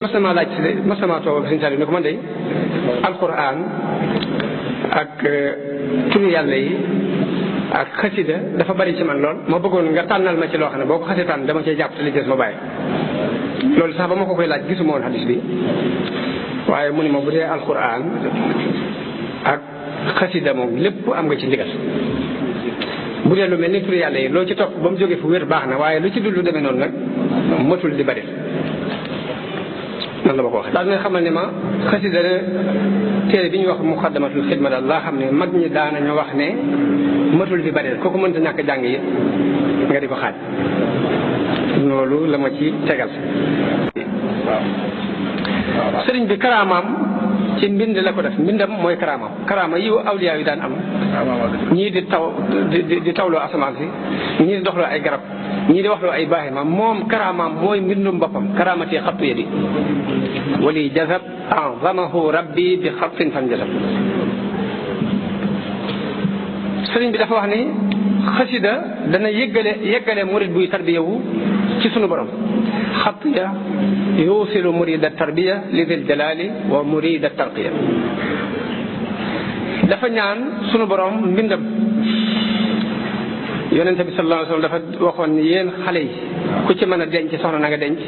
mas na maa toog ak Sëñ Saliou ne ko man de alquran ak turu yàlla yi ak xasida dafa bari ci man lool ma bëggoon nga tànnal ma ci loo xam ne boo ko xasee tànn dama cee jàpp te li des ma bàyyi. loolu sax ba ma ko koy laaj gisuma woon hadis bi waaye mu ni ma bu dee alquran ak xasida moom lépp am nga ci ndigal bu dee lu mel ni turu yàlla yi loo ci topp ba mu jógee fu wér baax na waaye lu ci dul lu demee noonu nag matul di bari. nan la ma ko wax daal nga xamal ne ma xasida téere bi ñuy wax muqaddamatul xidma daal laa xam ne mag ñi daanañu wax ne matul di bari kooku mënta ñàkk jàng yi nga di ko xaaj loolu la ma ci tegal. sëriñ bi karaamaam ci mbind la ko def mbindam mooy karaama yi awliyaa yu daan am ñii di tawloo asamaan si ñii di doxloo ay garab ñii di waxloo ay baaxima moom karaamaam mooy mbindum boppam karaamati xattu yadi wali jazab azamahu rabbi bi xattin fan jazab. sëriñ bi dafa wax ni xasida dana yeggale murid buy tarbiyawu ci sunu borom xatya yuusilu murida tarbiya li dil jalali wa murida tarqiya. dafa ñaan sunu borom mbindam yonente bi sallallahu alayhi wa sallam dafa waxoon ni yéen xale yi ku ci mën a denc soxna na nga denc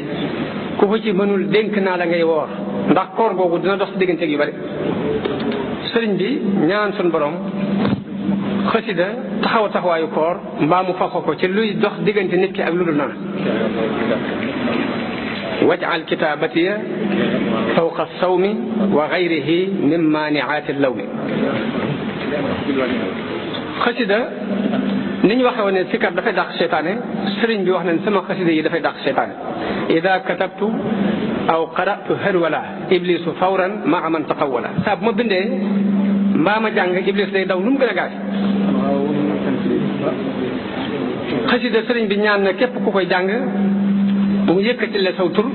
ku ko ci mënul dénk naa la ngay woor ndax koor googu dina dox si digganteeg yu bari. sëriñ bi ñaan sunu borom xasida taxawaayu koor mbaa mu faxo ko ci luy dox diggante nit ki ak lu dul noonu. waj'al kitaabatiya fawqa sawmi wa gayrihi min maaniaati lawmi. xasida ni ñu waxee woon ne sikar dafay dàq seytaane sëriñ bi wax nañ sama xasida yi dafay dàq seytaane. ida katabtu aw qara'tu harwala iblisu fawran maa man taqawwala. saa bu ma bindee mbaa ma jàng iblis day daw nu mu gën a gaaw. xasida sëriñ bi ñaan na képp ku koy jàng mu yëkkati la saw tur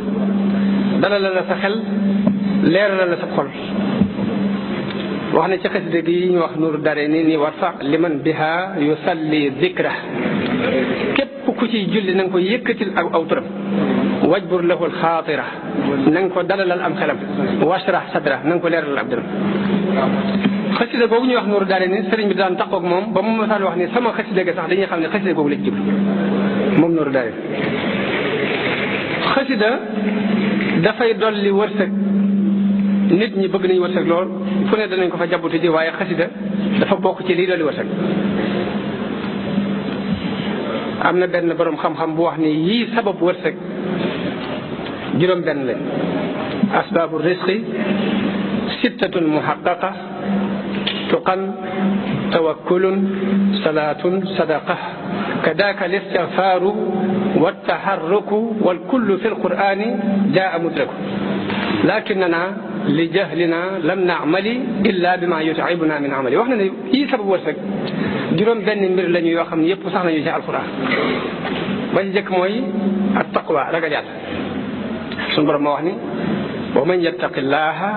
dalal la sa xel leeral la sa xol. wax na ci xasida gi ñu wax nuuru dare ni warfa liman biha yusalli dikra képp ku ciy julli na nga ko yëkkatil ak aw turam. wajbur lahu alxaatira na nga ko dalalal am xelam. washrah sadra na nga ko leeralal ab dëram. xasida googu ñuy wax nuuru daare ni sëriñ bi daan taxaw ak moom ba mu masaan wax ni sama xasida ga sax dañuy xam ne xasida googu la ci jublu moom nuuru daare. xasida dafay dolli wërsëg nit ñi bëgg nañu wërsëg lool fu ne danañ ko fa jabuti ji waaye xasida dafa bokk ci lii dolli wërsëg. am na benn borom xam-xam bu wax ni yii sabab wërsëg juróom benn lañ. asbaabu risqi sittatun muhaqqaqa tuqan tawakkulun salaatun sadaqa kadaaka listigfaaru wattaharruku walkullu fi lqur'ani jaa mudraku lakinnana li jahlina lam naamali illa bima yut'ibuna min amali. wax na ne yii sabab wërsëg juróom benn mbir lañu yoo xam ne yëpp sax nañu ci alquran. ba ci jëkk mooy at taqwa ragal yàlla suñu borom moo wax ni wa man yattaqi llaha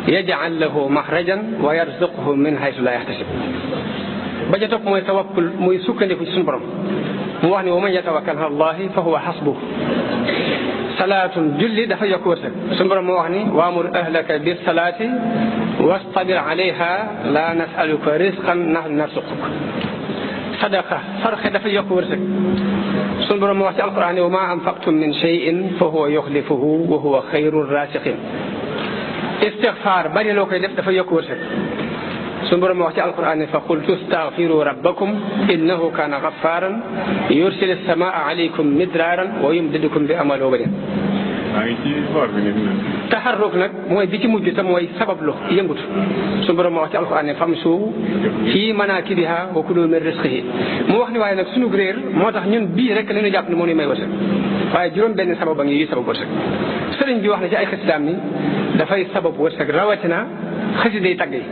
yaj'al lahu maxrajan wa yarzuqhu min haythu la yahtasib. ba ca topp mooy tawakkul muy sukkandiku ci suñu borom mu wax ni wa man yatawakkal ala allahi fa huwa hasbuh. salaatun julli dafa yokk wërsëg suñu borom moo wax ni waamur ahlaka bis salaati wastabir alayha la nasaluka risqan nahnu narzuquk. sadaqa sarxe dafa yokk wërsëg suñu borom moo wax ci alquran wa ma anfaqtum min shay'in fa huwa yukhlifuhu wa huwa khayru rasiqin. istigfaar bari loo koy def dafa yokk wërsëg suñu borom wax ci alquran fa qultu astaghfiru rabbakum innahu kana ghaffaran yursilu as-samaa alaykum midraran wa yumdidukum bi amwalin wa banin. taxarruk nag mooy bi ci mujj te mooy sabablu yëngutu suñu borom wax ci alquran famshu fi manakibiha wa kulu min rizqihi. mu wax ni waaye nag suñu réer moo tax ñun bii rek la ñu jàpp ne moo ñu may wërsëg waaye juróom benn sabab a ngi yi sabab wërsëg. sëriñ bi wax na ci ay xasidaam ni dafay sabab wërsëg rawatina xasiday tagg yi.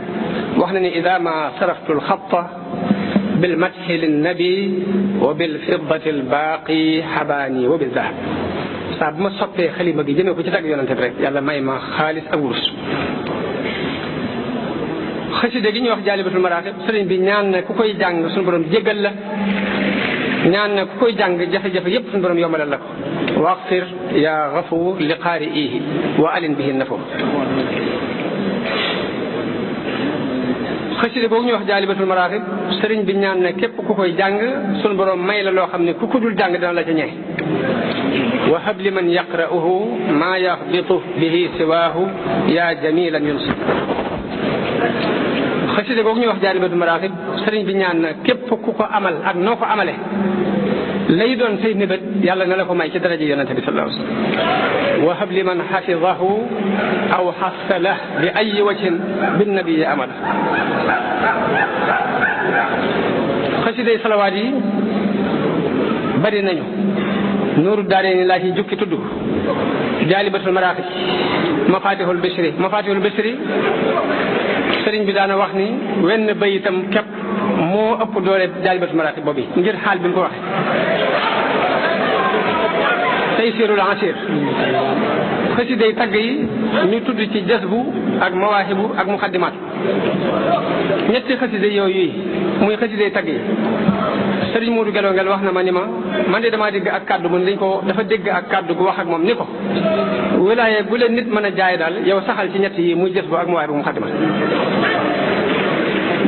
wax na ni ida ma saraftu alxatta bil madhi linnabi wa bil fiddati albaaqi xabaani wa bil dahab. saa bu ma soppee xalima gi jëmee ko ci tagg yonante bi rek yàlla may ma xaalis ak wurus. xasida gi ñuy wax jaalibatul maraaxib sëriñ bi ñaan na ku koy jàng suñu borom jéggal la ñaan na ku koy jàng jafe-jafe yépp suñu borom yombalal la ko waqfir ya gafuur li qaari'ihi wa alin bihi nafur. xasida boobu ñuy wax jaalibatul maraaxib sëriñ bi ñaan ne képp ku koy jàng sunu borom may la loo xam ne ku ko dul jàng dana la ca ñee. wa hab li man yaqra'uhu maa yaxbitu bihi siwaahu yaa jamilan yunsib. xasida boobu ñuy wax jaalibatul maraaxib sëriñ bi ñaan na képp ku ko amal ak noo ko amale lay doon say mébét yàlla na la ko may ci daraja yonente bi sallallahu alayhi wa sallam. wa hab li man xafidahu aw xassala bi ay wajhin bin nabii amala. xasiday salawaat yi bari nañu. nuuru daarayni laa ci jukki tudd jaalibatul maraaxib mafatihul bisri sëriñ bi daana wax ni wenn bayitam képp moo ëpp doole jaalibatul maraaxib boobu ngir xaal bi mu ko waxee. taysirul asir xasiday tagg yi ñu tudd ci jasbu ak mawaahibu ak muxaddimaat ñetti xasiday yooyu yi muy xasiday tagg yi sëriñ Moodu Gelongel wax na ma ni ma man de damaa dégg ak kàddu mun dañ ko dafa dégg ak kàddu gu wax ak moom ni ko wilaaye bu leen nit mën a jaay daal yow saxal ci ñett yi muy jasbu ak mawaahibu muxaddimaat.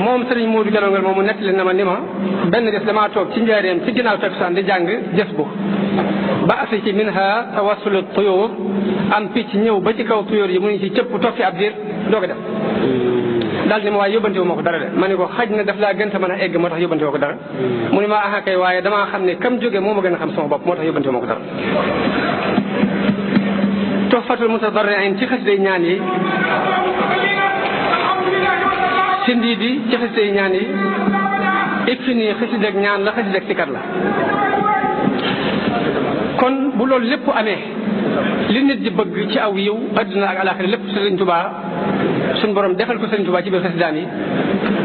moom sëriñ Moodu Gelongel moom mu nettali na ma ni ma benn des damaa toog ci njaareem ci ginnaaw takkusaan di jàng jasbu ba asi ci minha tawassulu tuyóor am picc ñëw ba ci kaw tuyóor yi mu ngi ci cëpp toog fi ab diir doo ko def daal ni ma waaye yóbbante wu ma ko dara de ma ne ko xaj na daf laa gën a mën a egg moo tax yóbbante woo ko dara mu ne ma aha kay waaye damaa xam ne kam jóge moo ma gën a xam sama bopp moo tax yóbbante wu ma ko dara. tuhfatul mutadarriin ci xasiday ñaan yi sindi di ci xasiday ñaan yi ikfini xasidak ñaan la xasidak sikkat la. kon bu loolu lépp amee li nit di bëgg ci aw yiw adduna ak alaxira lépp Sëriñ Tuubaa suñ borom defal ko Sëriñ Tuubaa ci biir xasidaam yi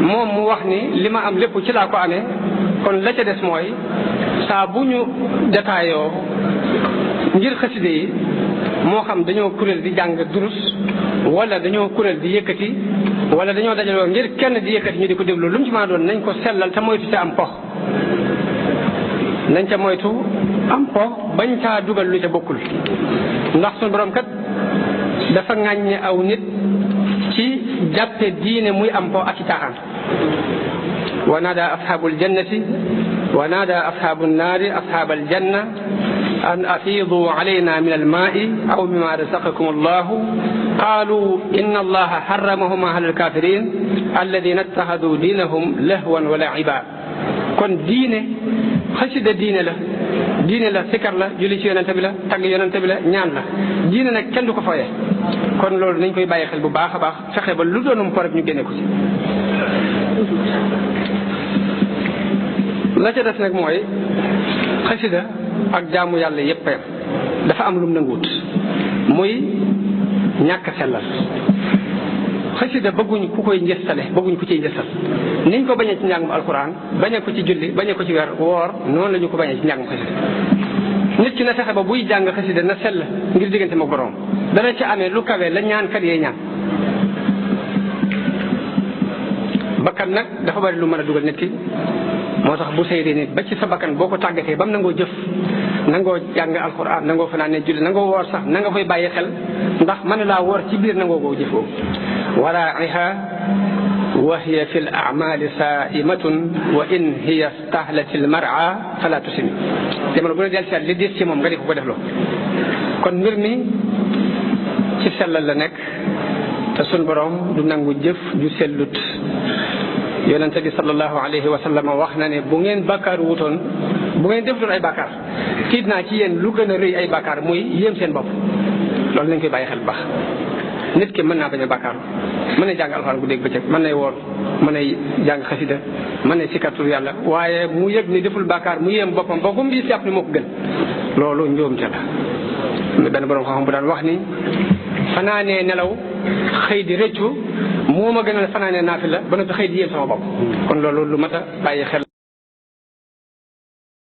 moom mu wax ni li ma am lépp ci laa ko amee kon la ca des mooy saa bu ñu détailloo ngir xaside yi moo xam dañoo kuréel di jàng durus wala dañoo kuréel di yëkkati wala dañoo dajaloo ngir kenn di yëkkati ñu di ko déglu lu mu ci mën a doon nañ ko sellal te moytu ca am pox nañ ca moytu am po bañ caa dugal lu ca bokkul ndax suñu borom kat dafa ŋàññe aw nit ci jàppe diine muy am po ak ci caaxaan. wa naada ashaabul jannati wa naada ashaabu naari ashaabal janna an afiidu alayna min almaai aw mimma razaqakum allahu qaalu inna allaha harramahuma ala alkafirin alladina ittaxadu diinahum lahwan wa laiba. kon diine xasida diine la sikar la julli ci yonente bi la tagg yonente bi la ñaan la diine nag kenn du ko fooyee kon loolu nañ koy bàyyi xel bu baax a baax fexe ba lu doonum po rek ñu génne ko ci. la ca des nag mooy xasida ak jaamu yàlla yépp dafa am lum nanguwut muy ñàkk sellal. xasida bëgguñ ku koy njëstale bëgguñ ku ciy njëstal niñ ko bañee ci njàngum alquran bañee ko ci julli bañee ko ci weer woor noonu la ñu ko bañee ci njàngum xasida. nit ki na fexe ba buy jàng xasida na sell ngir diggante ma borom dana ci amee lu kawe la ñaan kat yee ñaan. bakkan nag dafa bari lu mën a dugal nit ki moo tax bu seydee nit ba ci sa bakkan boo ko tàggatee ba mu nangoo jëf nangoo jàng alquran nangoo fanaane julli nangoo woor sax na nga koy bàyyi xel ndax mën laa woor ci biir nangoo koo jëfoo. waraa'iha wa hiya fi l amali saimatun wa in hiya stahlat al mar'a fala tusimi. jamono bu ne del seet li diis ci moom nga di ko defloo kon mbir mi ci sellal la nekk te sun borom du nangu jëf ju sellut. yonente bi sallallahu alayhi wa sallam wax na ne bu ngeen bàkkaar wutoon bu ngeen defutoon ay bàkkaar tiit naa ci yéen lu gën a rëy ay bàkkaar muy yéem seen bopp. loolu nañ koy bàyyi xel bu baax nit ki mën naa bañ a bàkkaar mën na jàng alxuraan guddeeg bëccëg mën nay woor mën nay jàng xasida mën nay sikkatur yàlla waaye mu yëg ni deful bàkkaar mu yéem boppam ba comme bi jàpp ni moo ko gën loolu njuumte la. benn borom xam-xam bu daan wax ni fanaanee nelaw xëy di rëccu moo ma gënal fanaanee naafila ba noppi xëy di yéem sama bopp kon loolu lu mat a bàyyi xel.